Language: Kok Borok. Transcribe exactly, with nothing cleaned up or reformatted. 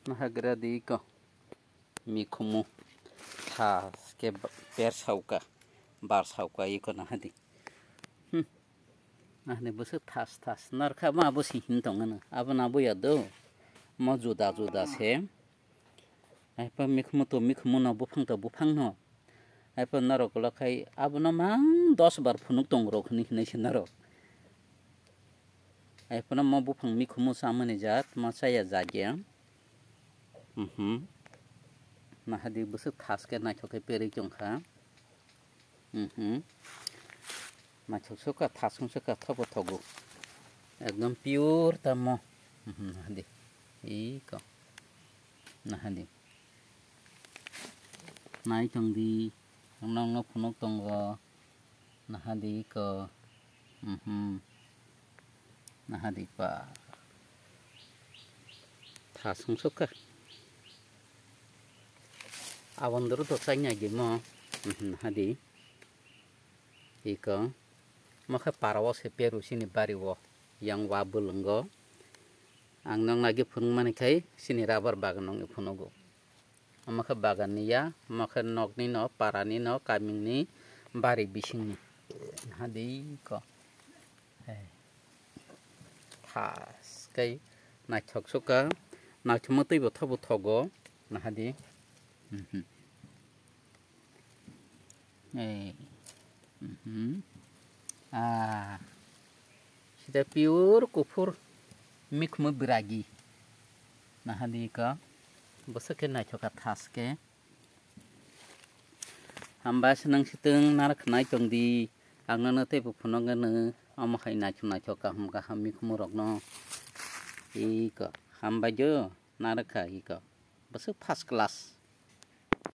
Nahagra di ko. Mikhumu. Thaske ba-, per sauka. Bar sauka iko nahadi. Hmm. Nahadi bwswk thas thas. Narkha ma abo si hin tongano. Abo na bo ya do. Mo juda juda se. Ai pa mikhumu to mikhumu no buphang to buphang no. Ai pa norok lo khai abo no mang dos bar phunuk tong rok hinwi hinwi se norok. Ai pa no mo buphang mikhumu chamani jat ma chaya jat ya. Mhm. Nahadi bwswk thas khe naithok khe perwi tong kha. Mhm. Naithok sukha, thasung sukha, thobo thogo. Ekdom pure tamo. Mhm, nahadi. Iko. Nahadi. Nai tong di. Nong no phunuk tongo. Nahadi iko. Mhm. Nahadi pa. Thasung sukha. Abondoro to chanya gimo. Mhm, nahadi. Iko. Mokhe parao se peru sini bari o. Yang wa bwlwngo. Ang nong nagi phunuk mani khai sini rubber bagan nong phunugo. Omo khe bagan ni ya, omo khe nok ni no, para ni no, kaming ni, bari bising ni. Nahadi ko. Hey. Thas khe naithok sukha, naithokma twi bo thobo thogo. Nahadi. Mhm. Ei. Mhm. Ah. Sida pure kuphur mikhumu biragi. Nahadi ka. Bwswk khe naithok kha thas khe. Hambai swnang sitwng narwk khnai tong di. Ang nono teibo phunukgwno omo hai naithok naithok kaham kaham mikhumu rokno. Iko. Hambai jo narwk kha iko. Bwswk first class.